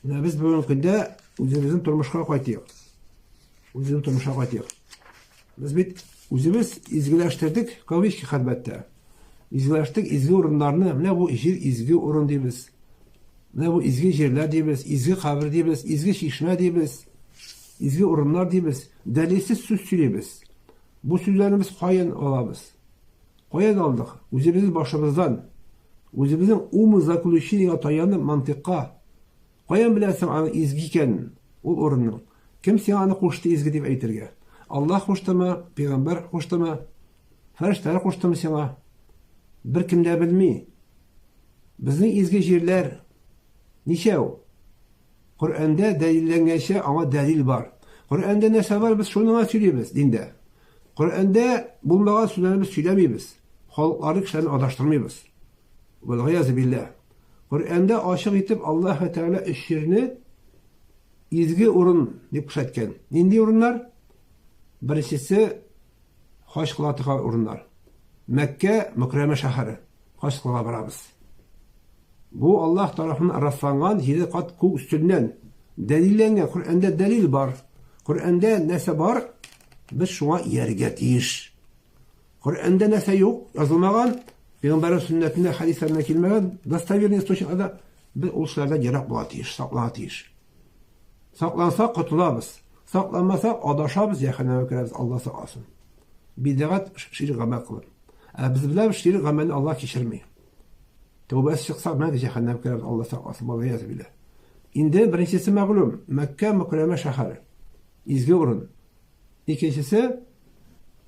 Менә без бүгенге көндә үзебезнең тормышка кайтыйк. Үзебезнең тормышка кайтыйк. Без бит үзебез изгеләштердек, кавычки хәлбәттә. Изгеләштек изге урыннарны. Менә бу җир изге урын дибез. Менә бу изге җирләр дибез, изге кабер дибез, изге чишмә дибез, изге урыннар дибез. Дәлилсез сүз сөйлибез. Бу сүзләрне без каян алабыз? Каян алдык? Үзебезнең башыбыздан. Үзебезнең умозаключениегә таянып, мантыйкка. Каян беләсең аның изге икәнен, ул урынның? Кем сиңа аны кушты изге дип әйтергә? Аллаһ куштымы, пәйгамбәр куштымы, фәрештәләр куштымы сиңа? Беркем дә белми. Безнең изге җирләр ничәү? Коръәндә дәлилләнгәнчә аңа дәлил бар. Коръәндә нәрсә бар, без шуны гына сөйлибез диндә. Коръәндә булмаган сүзләрне без сөйләмибез. Халыкларны, кешеләрне адаштырмыйбыз. Вәлгыязу билләһ. Коръәндә ачык итеп Аллаһ Тәгалә өч җирне изге урын дип күрсәткән. Нинди урыннар? Беренчесе хаҗ кыла торган урыннар. Мәккә, Мөкрәмә шәһәре. Хаҗ кылырга барабыз. Бу Аллаһ тарафыннан расланган җиде кат күк өстеннән дәлилләнгән. Коръәндә дәлил бар. Коръәндә нәрсә бар, без шуңа иярергә тиеш. Коръәндә нәрсә юк, язылмаган, пәйгамбәрнең сөннәтендә, хәдисләрендә килмәгән, достоверный источникларда без ул эшләрдән ерак була тиеш, саклана тиеш. Саклансак котылабыз. Сакланмасак адашабыз, җәһәннәмгә керәбез, Алла сакласын. Бидәгать ширк гамәл кылып. Ә без беләбез, ширк гамәлне Алла кичерми. Тәүбәсез чыксак, мәңге җәһәннәмгә керәбез, Алла сакласын, вәлгыязу билләһ. Инде беренчесе мәгълүм, Мәккә Мөкәррәмә шәһәре. Изге урын. Икенчесе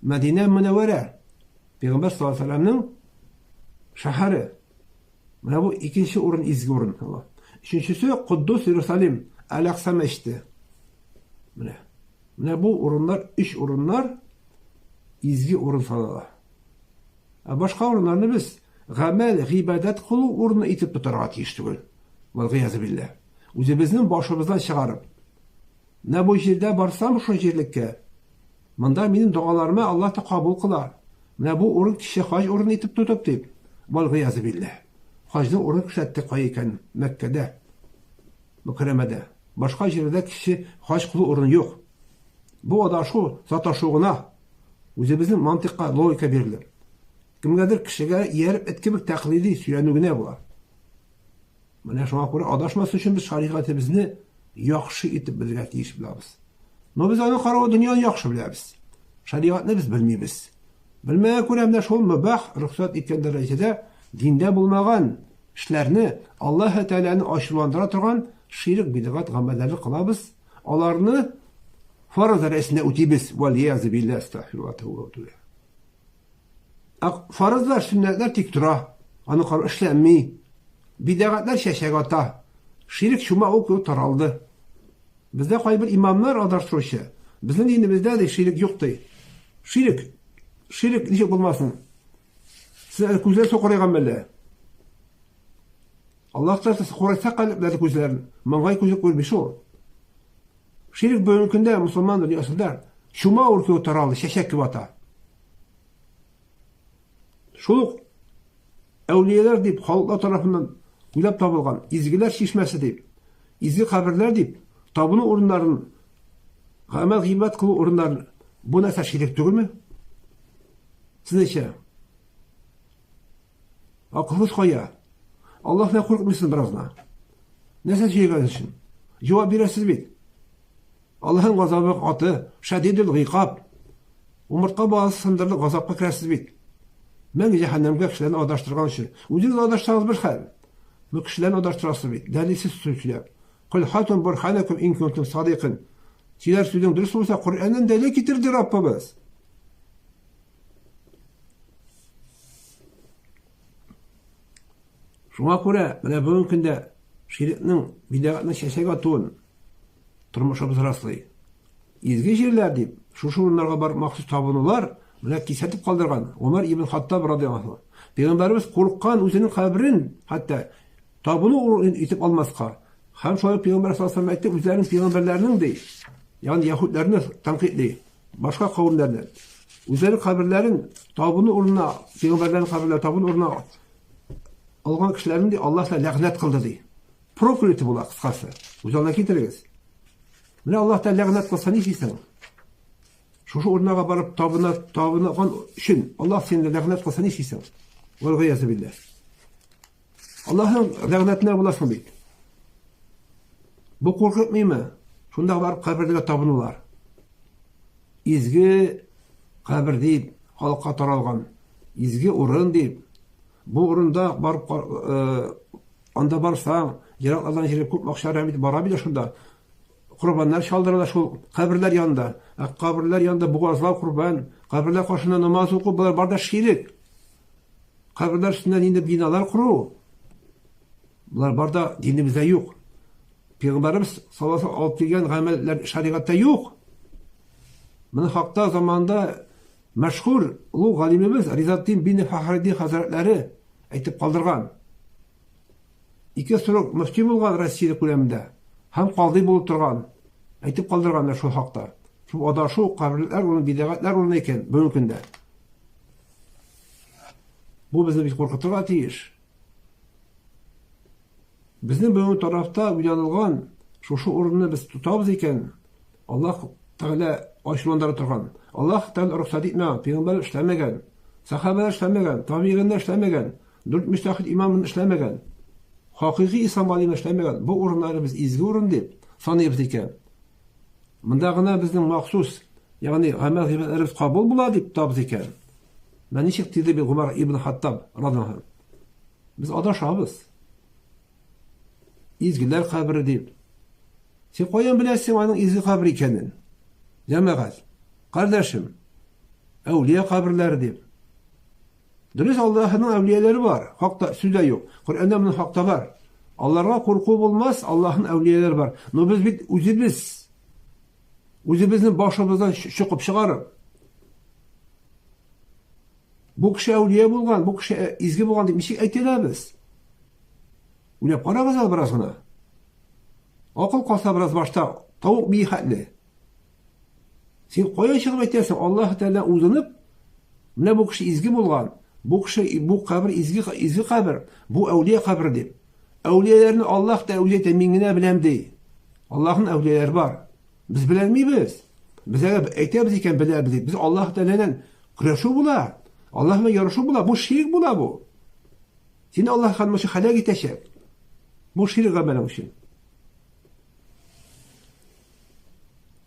Мәдинә Мөнәвәрә. Пәйгамбәр саллаллаһу алейһи вәсәлләмнең шәһәре. Менә бу икенче урын изге урын. Өченчесе Куддус Иерусалим, Әл-Акса мәчете. Менә. Менә бу урыннар, өч урыннар изге урын санала. Ә башка урыннарны без гамәл, гыйбадәт кылу урыны итеп тотарга тиеш түгел. Вәлгыязу билләһ. Үзебезнең башыбыздан чыгарып. Менә бу җирдә барсам шул җирлеккә, монда минем догаларымы Аллаһ та кабул кыла. Менә бу урын кече хаҗ урыны итеп тотып дип. Вәлгыязу билләһ. Хаҗның урыны күрсәтте кая икәнен, Мәккәдә, Мөкәррәмәдә. Башка җирдә кече хаҗ кылу урыны юк. Бу адашу, саташу гына. Үзебезнең мантыйкка, логика бирелеп. Кемгәдер кешегә ияреп эт кебек тәкълиди сөйләнү генә була. Менә шуңа күрә адашмас өчен без шәригатебезне яхшы итеп белергә тиеш булабыз. Но без аның каравы дөньяны яхшы беләбез. Шәригатьне без белмибез. Белмәгән күрә менә шул мөбах, рөхсәт иткән дәрәҗәдә диндә булмаган эшләрне Аллаһ Тәгаләне ачуландыра торган ширк, бидгать гамәлләрне кылабыз. Аларны Фарыз дәрәҗәсендә үтибез. Вәлиязу билләһ, астагфируллаһ, тәүбә үтүгә. Ә фарызлар, сөннәтләр тик тора. Аны карау эшләнми. Бидәгатлар чәчәк ата. Ширек чума ул кебек таралды. Бездә кайбер имамнар адаштыручы. Безнең динебездә ди ширек юк ди. Ширек. Ширек ничек булмасын? Сез әле күзләр сукырайган мәллә? Аллаһ Тәгалә сукырайтса калебләрне күзләрен, маңгай күзе күрми шул. Ширк бүгенге көндә мусульман дөньясында чума авыру кебек таралды, чәчәк кебек ата. Шул ук әүлияләр дип халыклар тарафыннан уйлап табылган изгеләр чишмәсе дип, изге каберләр дип табыну урыннарын, гамәл гыйбадәт кылу урыннарын бу нәрсә ширк түгелме? Сезнеңчә? Акылыгыз кая? Аллаһтан курыкмыйсыз бераз гына. Нәрсә сөйләгән өчен? Җавап бирәсез бит. Аллаһның газабы каты, шәдидул гыйкаб. Умыртка баласы сындырылып газапка керәсез бит. Мәңге җәһәннәмгә кешеләрне адаштырган өчен. Үзегез адаштырсагыз бер хәл. Бу кешеләрне адаштырасыз бит. Дәлилсез сүз сөйләп. Кул хатун бурханакум ин кунтум садикын. Сөйләр сүзең дөрес булса, Коръәннән дәлил китер ди Раббыбыз. Шуңа күрә менә бүгенге көндә ширекнең, бидәгатьнең чәчәк атуын тормышыбыз раслый. Изге җирләр дип, шушы урыннарга барып махсус табынулар менә кисәтеп калдырган Умар ибн Хаттаб радиаллаһу. Пәйгамбәребез курыккан үзенең каберен хәтта табыну урын итеп алмаска. Һәм шулай пәйгамбәр саллаллаһу алейһи әйтте, үзләренең пәйгамбәрләренең ди, ягъни яһүдләрне тәнкыйтьли. Башка кавемнәрне үзләренең каберләрен табыну урынына, пәйгамбәрләрнең каберләрен табыну урынына алган кешеләрне ди Аллаһ ләгънәт кылды ди. Прокляты була, кыскасы. Үз алдына китерегез. Менә Аллаһ Тәгалә ләгънәт кылса нишлисең? Шушы урыннарга барып табына, табынган өчен Аллаһ сине ләгънәт кылса нишлисең? Вәлгыязу билләһ. Аллаһның ләгънәтенә буласың бит. Бу куркытмыймы? Шунда барып каберләргә табынулар. Изге кабер дип халыкка таралган, изге урын дип. Бу урында барып э, анда барсаң, ераклардан җиргә күп акча бит бара бит шунда. Корбаннар чалдыралар шул каберләр янында. Ә каберләр янында бугазлау корбан, каберләр каршында намаз уку, болар бар да ширек. Каберләр өстендә нинди биналар кору. Болар бар да динебездә юк. Пәйгамбәребез саллаллаһу алып килгән гамәлләр шәригатьтә юк. Моны хакта заманында мәшһүр олуг галимебез Ризатдин бин Фахретдин хәзрәтләре әйтеп калдырган. Ике срок мөфти булган Россия күләмендә һәм казый булып торган. Әйтеп калдырганнар шул хакта. Шул адашу, каберләр урыны, бидәгатьләр урыны икән бүгенге көндә. Бу безне бик куркытырга тиеш. Безнең бүгенге тарафта уйланылган шушы урынны без тотабыз икән, Аллаһ Тәгалә ачуландыра торган. Аллаһ Тәгалә рөхсәт итмәгән, пәйгамбәр эшләмәгән, сәхабәләр эшләмәгән, табигыйннар эшләмәгән, дүрт мөҗтәһид имамын эшләмәгән. Хакыйкый ислам галиме эшләмәгән. Бу урыннарны без изге урын дип саныйбыз икән. Монда гына безнең махсус, ягъни гамәл гыйбадәтләребез кабул була дип тотабыз икән. Менә ничек диде бит Гомәр ибн Хаттаб радиаллаһу Без адашабыз. Изгеләр кабере дип. Син каян беләсең аның изге кабер икәнен? Җәмәгать, кардәшем, әүлия каберләре дип. Дөрес, Аллаһының әүлияләре бар. Хакта сүз дә юк. Коръәндә моның хакта бар. Алларга курку булмас, Аллаһның әүлияләре бар. Но без бит үзебез үзебезнең башыбыздан чокып чыгарып Бу кеше әүлия булган, бу кеше э, изге булган дип ничек әйтә алабыз? Уйлап карагыз әле бераз гына. Акыл калса бераз башта, тавык бии хәтле. Син кая чыгып әйтәсең, Аллаһ Тәгалә узынып, менә бу кеше изге булган, бу кеше бу кабер изге изге кабер, бу әүлия кабере дип. Әүлияләрне Аллаһ Тәгалә үзе әйтә, мин генә беләм ди. Аллаһның әүлияләре бар. Без беләлмибез. Без әгәр әйтәбез икән, беләбез дип. Без Аллаһ Тәгаләдән көрәшү була. Аллаһ белән ярышу була. Бу ширк була бу. Сине Аллаһ һәм һәлак итәчәк. Бу ширк гамәлең өчен.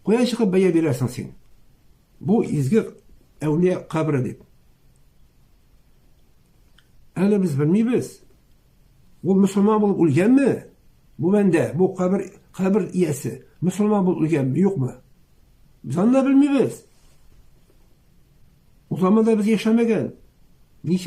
Каян чыгып бәя бирәсең син? Бу изге әүлия кабере дип. Әле без белмибез. Ул мөселман булып үлгәнме? Бу бәндә, бу кабер, кабер иясе мөселман булып үлгәнме, юкмы? Без аны да белмибез. Ул заманда без яшәмәгән. Ничә.